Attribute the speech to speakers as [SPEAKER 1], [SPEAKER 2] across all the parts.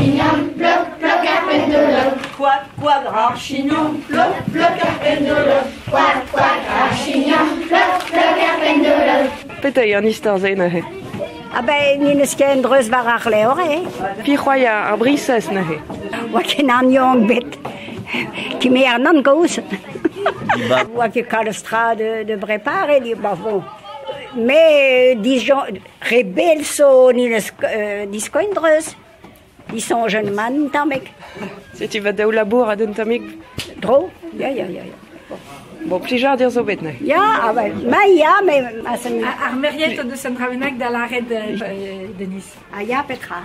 [SPEAKER 1] chignon, plok, plok ar penndolog. Koad, koad ar chignon, plok, plok ar penndolog. Koad, koad ar chignon, plok, plok ar penndolog.
[SPEAKER 2] Petra eo an istor-se neuze?
[SPEAKER 3] Ah ben, ni n'eus ket dreuz war ar levr, eh?
[SPEAKER 2] Pi c'hoai ar brisez neuze?
[SPEAKER 3] Oa ket an yaouank bet. Kemer an gozh. Oa ket kalz tra de, de breparer, bah bon. Mais disons, re bell zo ni n'eus euh, diskoin dreuz. Disoñjen man un tammig.
[SPEAKER 2] Setu va daou labour un tammig.
[SPEAKER 3] Dro, ya, ya, ya. ya.
[SPEAKER 2] Bon, plijadur zo bet neuze.
[SPEAKER 3] Ya, ah ben, ma ya, mais ma sen...
[SPEAKER 4] Ar meriet o deus un dra bennak da lâret, euh, Denis.
[SPEAKER 3] Ah ya, petra?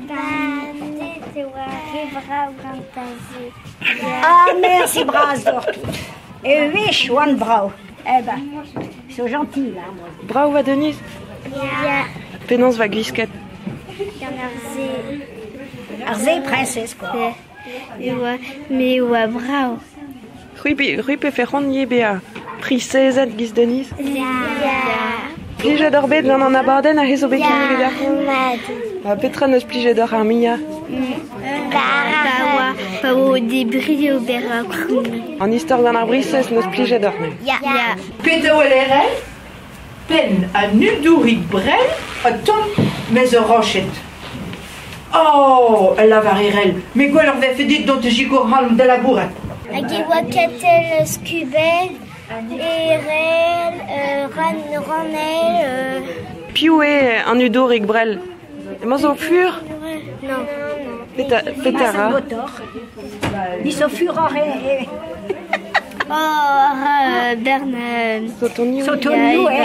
[SPEAKER 5] Bandet e oa re vrav gant ar se.
[SPEAKER 3] Ah, merci bras deoc'h tout. E wech oan brav. Eh ben, so gentil, hein, moi.
[SPEAKER 2] Brav va Denise
[SPEAKER 5] Ya.
[SPEAKER 2] Penaos va gwisket
[SPEAKER 5] Gant ar se.
[SPEAKER 3] Ar se priñsez, quoi.
[SPEAKER 5] E oa, me e oa brav.
[SPEAKER 2] C'hwi pe, c'hwi pe c'hoant ivez bezañ priñsezed giz Denise
[SPEAKER 5] Ya.
[SPEAKER 2] Plijet oc'h bet gant an abadenn aze zo bet kinniget deoc'h
[SPEAKER 5] Mat.
[SPEAKER 2] Ha petra n'eus plijet deoc'h ar muiañ
[SPEAKER 5] Pa oa, pa oa o debriñ ober ar kroug.
[SPEAKER 2] An istor gant ar briñsez n'eus plijet deoc'h neuze
[SPEAKER 5] Ya. Ya.
[SPEAKER 6] Pet a welerel penn an udourig brell ha tomm mez ur roched. Oh, a lavar Erel, me gwelloc'h vefe dit dont da sikour ac'hanomp da labourat.
[SPEAKER 5] Hag e oa Katell Skubell, Erel, Ran, Ranell... Euh...
[SPEAKER 2] Piv eo an udourig brell Emañ zo fur
[SPEAKER 5] Non.
[SPEAKER 2] Petra, petra ra
[SPEAKER 3] Ni zo furoc'h e...
[SPEAKER 5] Oh, Bernard.
[SPEAKER 2] Sotonioù.
[SPEAKER 3] Sotonioù, eh.